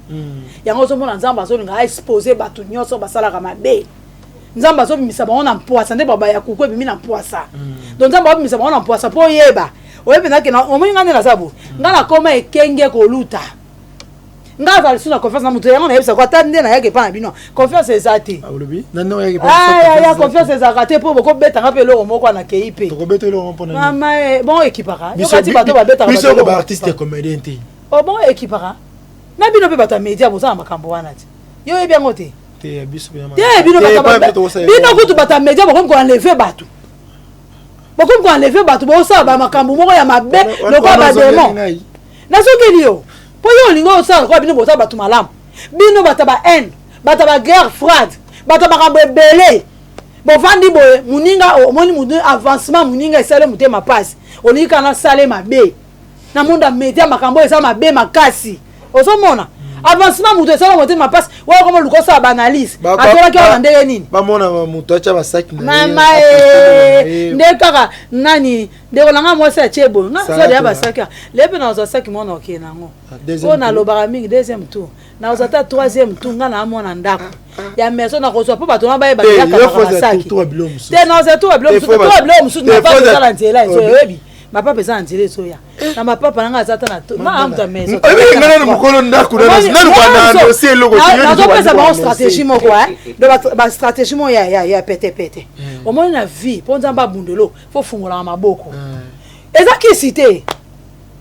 Yango ozomona Nzambe azolinga aexpose bato nyonso basalaka mabe. Nzambe azobimisa bango na mpwasa, nde baba ya kuku ebimi na mpwasa. Donc Nzambe azobimisa bango na mpwasa mpo oyeba. Oyebi mpenza ke omoni ngai nde naza bo ngai nakoma ekenge koluta. Ngai azala lisusu na confiance na moto yango nayebisa ko ata nde nayaki epai na bino confiance eza te. Ah, ya confiance ezalaka te mpo bokobeta nga mpe eloko moko anakei mpe mama eh, bon ekipaka yokati bato babetaka biso ba artiste comédien te. Oh, bon ekipaka na bino mpe bato ya media boza na makambo wana te, yo oyebi yango te. Te, biso te, bino bino kutu bato ya media bokomi koenleve bato, bokomi koenleve bato, bosala bamakambo moko ya mabe lokola bademon. Nazongeli yo mpo yo olingi osala lokola bino boza bato malamu. Bino bato ya ba haine, bato ya ba guerre froide, bato ya makambo ebele. Bovandi boye, moninga omoni motu avancement, moninga esali motema mpasi, olingi kaka nasale mabe na monde ya media. Makambo oyo eza mabe makasi. Ozomona avancement moto esala motema mpasi, oyo koma luka osala baanalyse atolaki wana ndenge nini? Bamona moto atya basaki. Mama e, nde kaka nani ndeko na nga mwasi atie boye, nga nazwa deya basaki leye mpe nazwa saki moko na okende nango mpo nalobaka mingi. Deuxième tour nazwa, ata troisième tour nga na mwana ndako ya maison nakozwa mpo bato wana bayeba yakaka basaki te. Nazwa tour ya biloko mosusu, tour ya biloko mosusu. Mapapa eza na nzela ezoya, oyebi mapapa eza na nzela ezoya na mapapa nanga aza ata na moto ya maison. Mokolo ndako nazopesa bango stratégie moko, donc bastratégie moko ya petepete. Omoni na vie, mpo Nzambe abundelo, fo fungolaka maboko. Eza kisi te.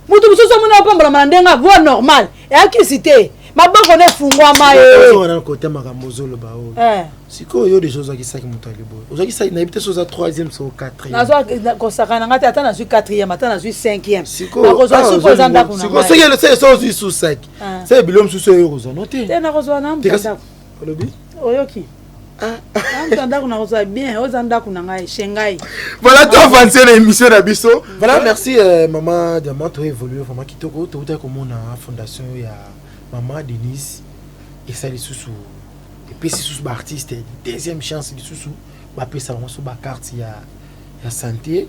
Moto mosusu omoni apambolama na ndenge voie normale, eya kisi te, maboko na efungwama ye. Kote makambo ozoloba oyo sikoyo, yo deja ozwaki saki moto ya liboyo, ozwaki saki, nayebi te so oza troisième so quatrième. Nazwa kosaka na ngai te, ata nazwi quatrième, ata nazwi cinquième, nakozwa supu eza ndako na ngai. Soki so ozwi su saki, se bilo mosusu oyo kozwa no te. Te, nakozwa na moto ndako. Olobi? Oyoki namuta ndako, nakozwa bien, oza ndako na ngai chez ngai. Voilà, to avance na émission na biso. Voilà, merci maman Diamant. To évolue vraiment kitoko. Toutaki komona fondation ya maman Denise esali lisusu, epesi lisusu baartiste deuxième chance lisusu, bapesa bango so bacarte ya santé,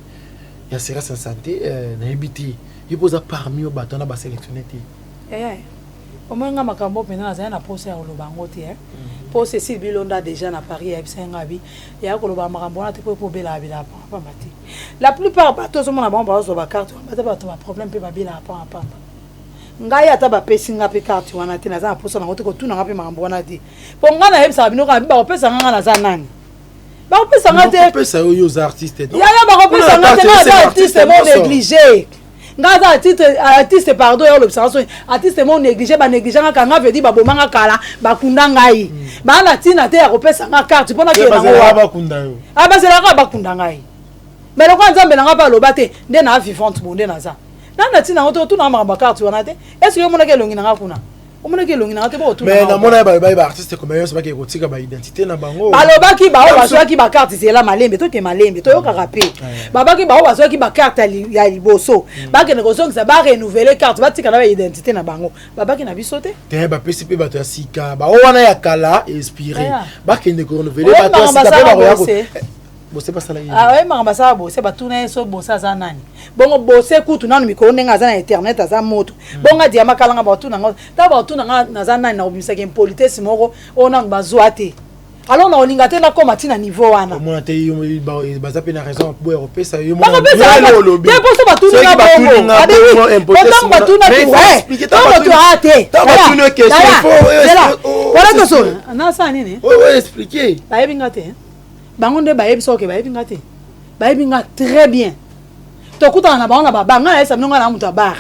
ya assurance ya santé. Nayebi te, yo mpo oza parmi oyo bato wana basélectionne te? Omoi nga makambo mpenza nazali na posa ya koloba yango te, mpo Cécile Bilonda déjà na Paris ayebisaki nga abi ya koloba makambo wana te, mpo epo obelaka belaka pamba te. La plupart bato ozomona bango bazozwa bacarte wana, baza bato baproblème mpe babelaka pamba pamba. Ngai ata bapesi nga mpe carte wana te, naza na posa nango te. Kotuna nga mpe makambo wana te, mpo ngai nayebisaka bino kaka bakopesa nga, nga naza nani? Bakopesa nga te. Yaya, bakopesa nga te. Nga aza artiste mo négligé, nga aza artiste, artiste, pardon, ya olobisaka soni, artiste mo négligé. Banéglige nga kanga, veut dire babomanga kala, bakunda ngai, baa na ntina te ya kopesa nga carte mpo nakende nango. Bazelaka bakunda ngai, mais lokola Nzambe na nga mpe aloba te nde na vivante bo nde naza na ntina yango te. Otunaka makambo ya carte wana te. Est ce que omonaki elongi na nga kuna? Omonaki elongi na nga te? Mais namona balobaki baartiste comme nyonso bakeke kotika baidentité na bango. Balobaki bao bazwaki bacarte, zela malembe, toke malembe, toyokaka mpe. Babaki bao bazwaki bacarte ya liboso bakende kozongisa, barenouveler carte, batika na baidentité na bango. Babaki na biso te. Te, bapesi mpe bato ya sika, bao wana ya kala expiré bakende korenouveler, bato ya sika mpe bakoya. Bose basala ye. Ah, oye makambo asala Bose, batuna ye so Bose aza nani. Bongo Bose kutu nanu mikolo ndenge aza na internet, aza moto. Bongo adiama kalanga, batuna nga, ntango batuna nga naza nani, nakobimisaka impolitesse moko oyo nanu bazwa te. Alors na olinga te nakóma ntina niveau wana. Omona te, baza mpe na raison boya kopesa yo. Bakopesa te, mposo batuni nga bongo, ntango batunaki ntango bato aa te, wala toso nasala nini? Expliquer. Bayebi nga te, bango nde bayebi. Soki bayebi nga te, bayebi nga très bien. Tokutana na bango na babar, ngai nayesa bino, ngai na moto ya bar.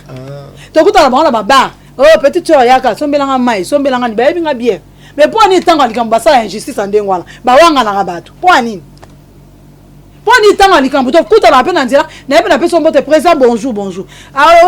Tokutana na bango na babar: "Oh, petite soeur, yaka, sombelanga mai, sombelanga nini." Bayebi nga bien. Mais mpo anini ntango ya likambo basala injustice ya ndenge wana, bawanganaka bato? Mpo anini, mpo nini ntango ya likambo tokutana mpe na nzela, nayebi, napesi mbote: "Président, bonjour, bonjour,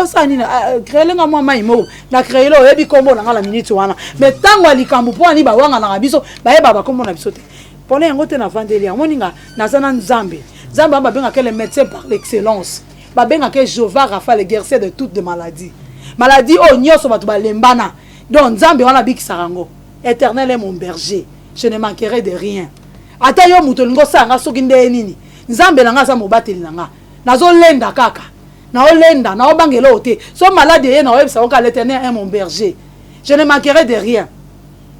osala nini? Créelenga mwa mai moko." Na créele, oyebi nkombo na nga na minute wana. Mais ntango ya likambo, mpo ani bawanganaka biso, bayeba bakombo na biso te? Mpona yango te navandeli yango. Moninga, naza na Nzambe. Nzambe wana babengaka le médecin par l'excellence, babengaka Jehova Rapha, le guérisseur de toutes les maladies, maladie oyo nyonso bato balembana. Donc Nzambe wana abikisaka yango. Éternel est mon berger, je ne manquerai de rien. Ata yo moto olingi osala nga soki ndeye nini, Nzambe na nga aza mobateli na nga. Nazolenda kaka, naolenda, naobangela oyo te. So maladi eye, naoyebisa ngo kaka: "L'éternel est mon berger, je ne manquerai de rien."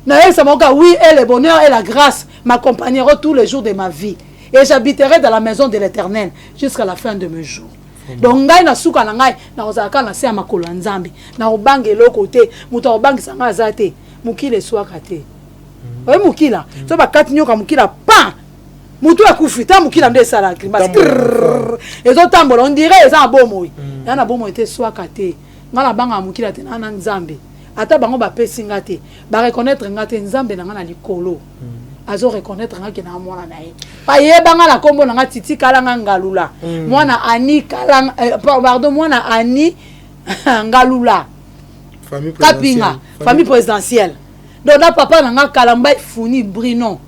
Nayebisa bango kaka: "Oui, et le bonheur et la grâce m'accompagneront tous les jours de ma vie et j'habiterai dans la maison de l'Éternel jusqu'à la fin de mes jours." Donc ngai na suka na ngai nakozala kaka na se ya makolo ya Nzambe, nakobanga eloko te, moto akobangisa ngai aza te. Mokila eswaka te. Oye mokila so bakati nyoka mokila pan motu akufi ta mokila nde esala grimace ezotambola on dirait eza na bomoi. Ya na bomoi te, eswaka te. Ngai nabangaka mokila te, naa na Nzambe. Ata bango bapesi nga te, bareconnaître nga te, Nzambe na nga na likolo azo reconnaître nga ke na mwana na ye. Bayeba nga na nkombo na nga Titi Kalanga Ngalula, mwana Ani Kalanga, pardon, mwana Ani Ngalula Kapinga, famille présidentielle. Donc na papa na nga Kalamba Funi Brino.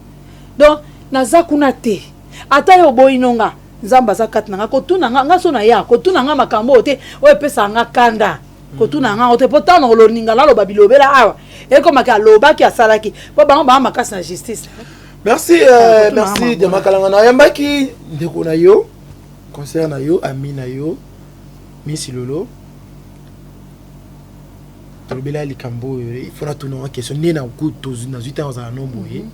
Donc naza kuna te. Ata yo oboyi nonga, Nzambe aza kati na nga. Kotuna nga, nga so na ya kotuna nga makambo oyo te, oyo epesaka nga kanda. Kotuna nga te, mpo ntango koloninga naloba bilobela awa, ekomaki alobaki asalaki mpo bango baa makasi na justice. Merci, merci Diama Kalanga. Nayambaki ndeko na yo, concert na yo, ami na yo Miss Lolo, tolobela likambo oyo. Il faut natuna question nde na nazwi ntango ozala no boye,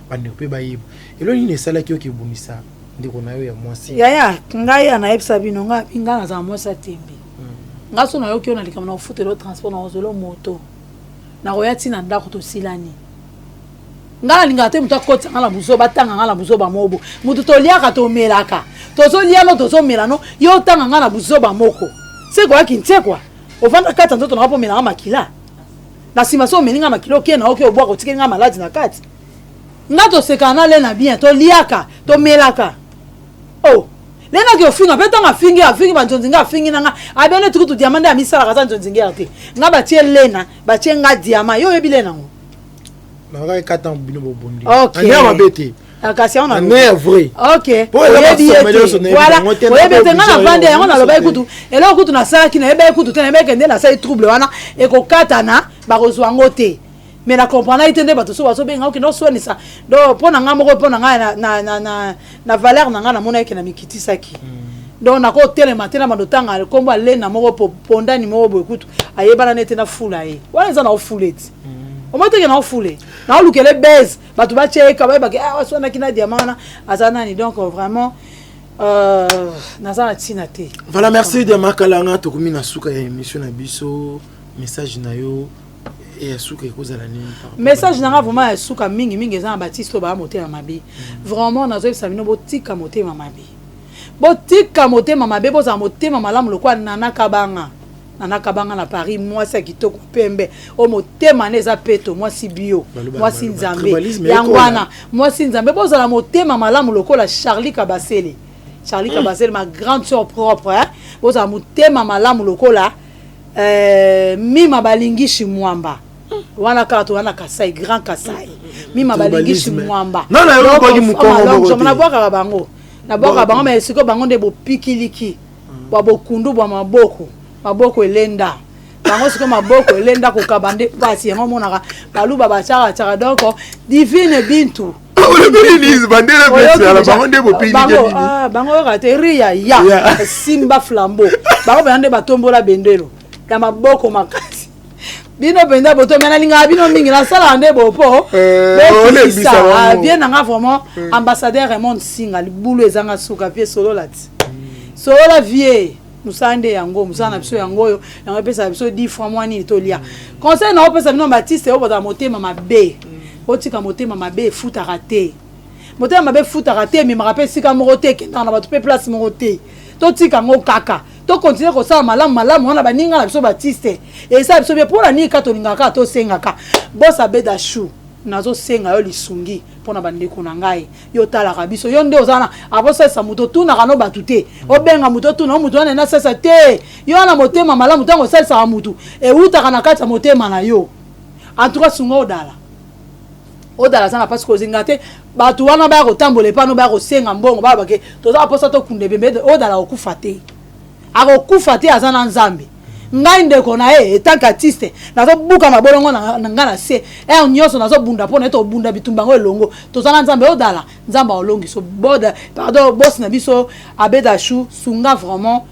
bandeko mpe bayeba elo nini esalaki oyo kebundisa ndeko na yo ya mwasi. Yaya, ngai anayebisa bino, ngai ngai nazala mwasi ya tembe. Ngai so nayoki yo na likambo, na kofutela yo transport, na kozwela moto, nakoya ntina ndako, tosilani. Ngai nalingaka te moto akotisa ngai na buzoba, atanga ngai na buzoba moko. Moto toliaka, tomelaka, tozolia no, tozomela no, yo otanga ngai na buzoba moko sekoyaki ntiekwa ovanda kati ya nzoto nanga mpo omelanga makila. Na nsima so omeli ngai makila, okei na oke obwaka, otikeli ngai maladi na kati. Nga tosekaka na Lena bien, toliaka, tomelaka. Oh, Lenaki ofinga mpe ntango afingi, afingi banzonzi, nga afingi na nga abene tukutu diama nde amisalaka aza nzonzi te. Nga batie Lena, batie nga diama. Yo oyebi Lena ngo? Nakaka kata bino bobundi. Ok. Ane mabe te. Kasi yango na ya vrai. Ok, oyebi ye te, voilà, oyebi te. Nga navandi yango, nalobaki kutu eloko kutu nasalaki, nayebaki kutu te, nayebaki nde nasali trouble wana ekokatana, bakozwa yango te. Mais na comprendre te nde bato so bazobenga okende oswanisa. Donc mpo na ngai moko, mpo na ngai na valeur na ngai, namonaki na mikitisaki. Donc nakotelema te na bando tanga nkombo alena moko pondani moko boye kutu ayebana nete na fula ye wana eza na ofula eti omoi teke na ofule naolukele base, bato batia ye bayebaki aswanaki na diama wana aza nani. Donc vraiment naza na ntina te. Voilà, merci Diama Kalanga. Tokomi na suka ya émission na biso. Message na yo ya suka ekozala nini? Message na nga vraiment ya suka mingimingi eza na batiste oyo baya motema mabe. Vraiment nazoyebisa bino, botika motema mabe, botika motema mabe, bozala motema malamu lokola Nana Kabanga. Nana Kabanga na Paris, mwasi ya kitoko, pembe, oyo motema ne eza peto, mwasi bio, mwasi Nzambe. Yango wana mwasi Nzambe. Bozala motema malamu lokola Charlie Kabasele, Charlie Kabasele, ma grande sœur propre, hein? Bozala motema malamu lokola Mima Balingishi Mwamba wana kaka toza na Kasai, Grand Kasai. Mima Balingishi Mwamba, nabwakaka bango, nabwakaka bango. Mais sikoyo bango nde bopikiliki bwa bokundu bwa maboko, maboko elenda bango. Sikoyo maboko elenda kokaba nde mpasi yango omonaka baluba batiaka tiaka. Donc Divine Bintu. Bango oyoka te ria ya simba flambeau, bango mpenza nde batombola bendelo ya maboko makasi. Bino mpenza botomi, nalingaka bino mingi, nasalaka nde bo po bokisa bien nanga. Vraiment, ambassadeur Raymond Singa, libulu ezanga suka. Vie solola ti solola vie, mosala nde yango, mosala na biso yango oyo, yango epesaka biso 10 francs mwa nini tolia. Conseil na opesa bino batiste oyo bozala motema mabe, otika motema mabe, efutaka te. Motema mabe efutaka te, ememaka mpe esika moko te, ekendaka na bato mpe place moko te. Totika yango kaka, tokontinue kosala malamu. Malamu wana baninga na biso batiste esala biso bien. Mpona nini ka tolingaka kaka tosengaka? Bosa beda chou, nazosenga yo lisungi mpona bandeko na ngai. Yo otalaka biso, yo nde oza na akosalisa moto, otunaka no bato te, obenga moto, otuna o moto wana enasalisa te. Yo wana motema malamu, ntango osalisaka motu ewutaka na kati ya motema na yo. En tout cas sunga Odala. Odala aza na mpasi, kozinga te. Bato wana baya kotambola epano, baya kosenga mbongo, baya bake toza mposa tokunda ebembe. Odala akokufa te, akokufa te, aza na Nzambe. Ngai ndeko na ye etanke artiste, nazobuka mabolongo na ngai na se heure nyonso, nazobunda mpo na ye. Tobunda bitumba yango elongo, toza na Nzambe. Odala, Nzambe aolongiso. Boda pardon, bosi na biso Abeda Chou, sunga vraiment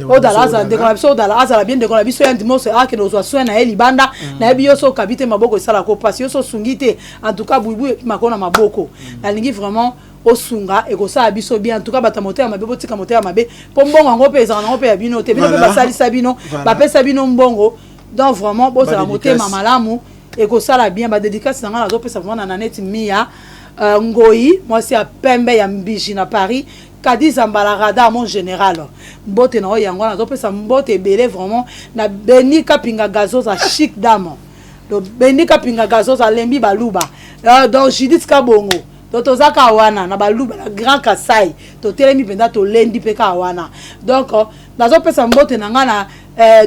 Odala, azala ndeko na biso. Odala azala bien, ndeko na biso ya ndimoso akende kozwa soin na ye libanda. Nayebi yo so okabi te, maboko esalaka mpasi, yo so osungi te. En tout cas buibui epimaka na maboko. Nalingi vraiment. Osunga, ekosala biso bien. En tout cas, bato ya motema mabe, botika motema mabe, mpo mbongo yango mpe ezala nango mpe ya bino te. Bino mpe basalisa bino, bapesa bino mbongo. Donc vraiment, bozala motema malamu, ekosala bien. Badédicace na ngai nazopesa vraiment na Naneti Mia Ngoi, mwasi ya pembe ya Mbiji na Paris, Kadiza Mbalarada, mon général, mbote na oyo. Yango wana nazopesa mbote ebele vraiment na Beni Kapinga Gazoza, chic dame. Donc Beni Kapinga Gazoza alembi baluba. Donc Judith Kabongo, donc toza kaka wana na baluba na Grand Kasai, totelemi mpenza, tolendi mpe kaka wana. Donc nazopesa mbote na ngai na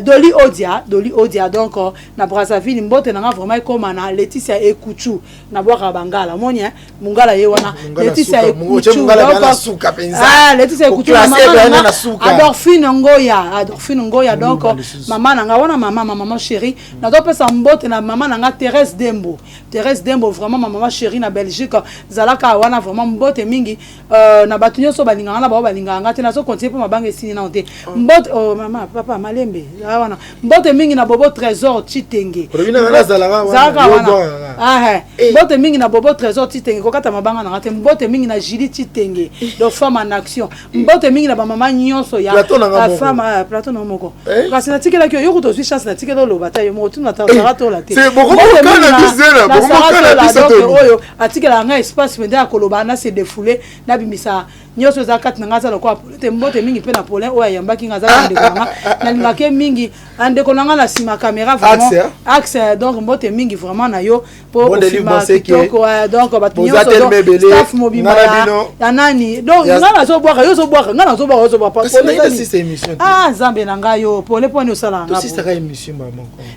Doli Odia, Doli Odia, donc na Brazzaville. Mbote na nga vraiment ekóma na Leticia Ekuchu, nabwakaka bangala omoni mongala ye wana, Leticia Ekuchu, Leticia Ekuchu, Adorphine Ngoya, Adorphine Ngoya. Donc mama na nga wana, mama, mama chérie, nazopesa mbote na mama na nga Thérèse Dembo, Thérèse Dembo, vraiment ma mama chérie na Belgique, zalaka wana. Vraiment mbote mingi na bato nyonso balingaka na bao balingaka nga te. Nazocontinue mpo mabanga esili nano te. Mbote, oh, mama, papa Malembe wana. Mbote mingi na Bobo Trésor Chitenge, zalaka wana. Mbote mingi na Bobo Trésor Chitenge, kokata mabanga nanga te. Mbote mingi na Julie Chitenge, donc femme en action. Mbote mingi na bamama nyonso ya femme, plateau na moko. Kasi natikelaki yo, yo kuta ozwi chance, natikeli oloba ta yo moko, tuna Sara Tola te. Oyo atikelaka ngai espace mpenza ya koloba, na se défoule, nabimisa nyonso eza kati na ngai. Aza lokola Pole te. Mbote mingi mpe na Polin oyo ayambaki ngai, aza ndeko na nga, nalingaki ye mingi, ndeko na ngai na nsima caméra, vraiment axe. Donc mbote mingi vraiment na yo po ofilma kitoko. Donc bato nyonso, staff mobimba ya nani. Donc ngai nazobwaka, yo ozobwaka, ngai nazobwaka, ozobwaka. Ah, Nzambe na ngai, yo Pole, mponi osalaka nga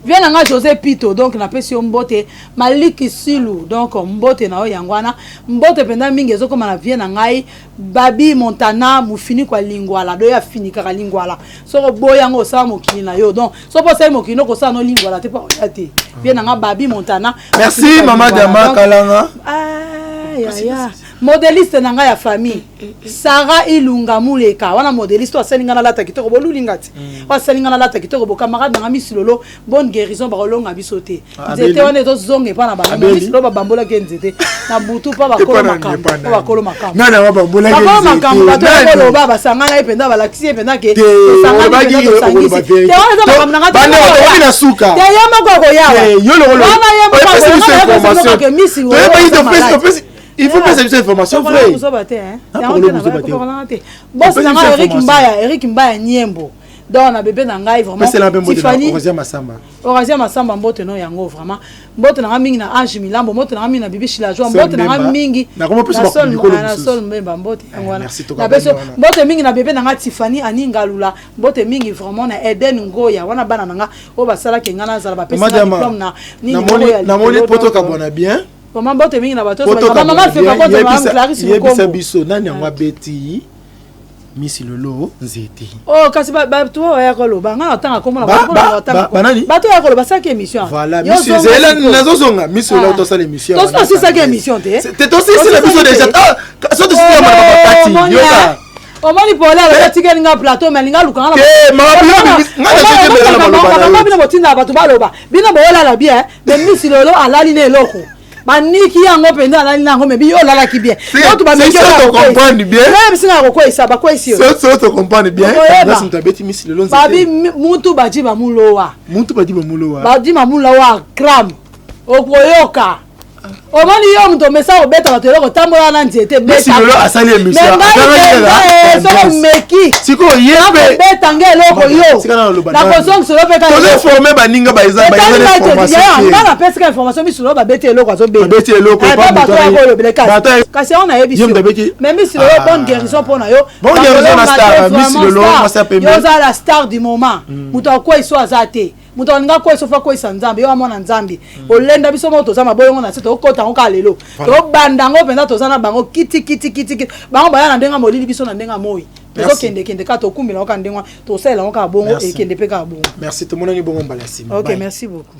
vie na ngai? José Pito, donc napesi yo mbote. Maliki Silu, donc mbote na yo yango wana. Mbote mpenza mingi ezokóma na vie na ngai Babi Montana, mofiniko ya lingwala. Do afinikaka lingwala, soki oboyi yango, osala mokili na yo. Donc soki osali mokili no, kosala no lingwala te, mpo oya te. Vie na nga Babi Montana. Merci, mama Dama Kalanga. Yaya modéliste na ngai ya famille, Sara Ilunga Muleka wana, modéliste oyo asali ngai nalata kitoko. Bolulinga ti oyo asali ngai nalata kitoko. Bocamarade na ngai Misilolo, bonne guérison. Bakolonga biso te. Nzete wana ezozonga epa na bango. Misilolo babambolaki ye nzete na butu mpo bakolo makambo, mpo bakolo makambo, bakolo makambo. Bato ya koloba basangana ye mpenza, balakisi ye mpenza ke tosangani mpenza, tosangisi te. Wana eza makambo na ngai te, ye moko akoyawa wana, ye moko akoyaka misi. Il faut pesa biso information vrai. Te, boss na ngai Eric Mbaya, Eric Mbaya Niembo, donc na bébé na ngai vraiment. Tiffany Masamba. Horasia Masamba, mbote no yango. Vraiment mbote na ngai mingi na Ange Milambo, mbote na ngai mingi na Bibi Shilajwa, mbote na ngai mingi na Sol Mbemba, mbote yango wana. Napesi mbote mingi na bébé na ngai Tiffany Aningalula, mbote mingi vraiment na Eden Ngoya wana, bana na ngai oyo basalaki ngai nazala, bapesi nga diplôme na nini. Namoni poto kabwana bien. Vraiment mbote mingi na bato. Mama Feka contre mama Clarisse. Yebisa biso nani yango abeti Misi Lolo nzete. Oh, kasi bato oyo baya koloba, ngai natanga komona banani? Bato oyo ya koloba basalaki émission. Voilà, nazozonga Misi Lolo, tosala émission. Tosisaki émission te. Te, tosisila biso déjà, so tosisila makati yoka. Omoni Pole alobi atikeli nga plateau, mais alinga alukanga. Bino botindaka bato baloba, bino boolala bien, mais Misi Lolo alali na eloko baniki yango mpenza, alali na yango. Mais biyo olalaki bien. Oto bamekibisinga kokweyisa, bakweyisi yo. Babi mutu badi bamulowa. Mutu badi bamulowa. Badi bamulowa gram, okoyoka. Omoni yo moto omesa kobeta bato eloko, tambola na nzete. Asali émission. Soki omeki sikoyo ye mpe kobeta nga eloko, yo nakozongiselo mpe. Tozoforme baninga. Nga napesika information, Misolo babeti eloko, azobeti eloko. Bato ya kolobela, kasi yango nayebi. Mais Misilo, bonne guérison mpo na yo. Bonne guérison na star Misilo. Yo oza la star du moment. Moto akwei so aza te, moto alinga kwei so, fa kweyisa Nzambe. Yo amona Nzambe olenda biso moko, toza maboyongo na se, tokota yango kaka lelo, tobanda yango mpenza, toza na bango kiti kiti kiti kiti. Bango baya na ndenge ya molili, biso na ndenge ya moi. Tozokendekende kaka, tokumbela yango kaka ndenge wana, tosalela yango kaka bongo, ekende mpe kaka bongo. Merci, tomonani bongo mbala nsima. Ok, merci beaucoup.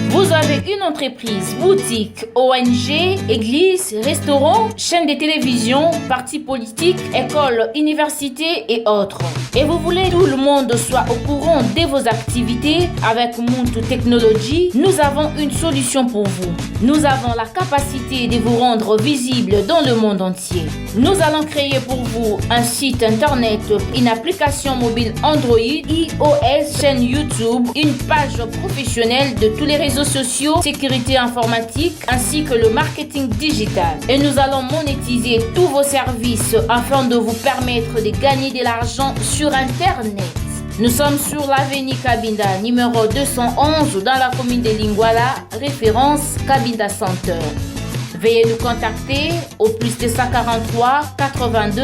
Vous avez une entreprise, boutique, ONG, église, restaurant, chaîne de télévision, parti politique, école, université et autres. Et vous voulez que tout le monde soit au courant de vos activités avec Muntu Technology, nous avons une solution pour vous. Nous avons la capacité de vous rendre visible dans le monde entier. Nous allons créer pour vous un site internet, une application mobile Android, iOS, chaîne YouTube, une page professionnelle de tous les réseaux sociaux, sécurité informatique ainsi que le marketing digital. Et nous allons monétiser tous vos services afin de vous permettre de gagner de l'argent sur Internet. Nous sommes sur l'avenue Kabinda, numéro 211, dans la commune de Lingwala, référence Kabinda Center. Veuillez nous contacter au plus 243 82.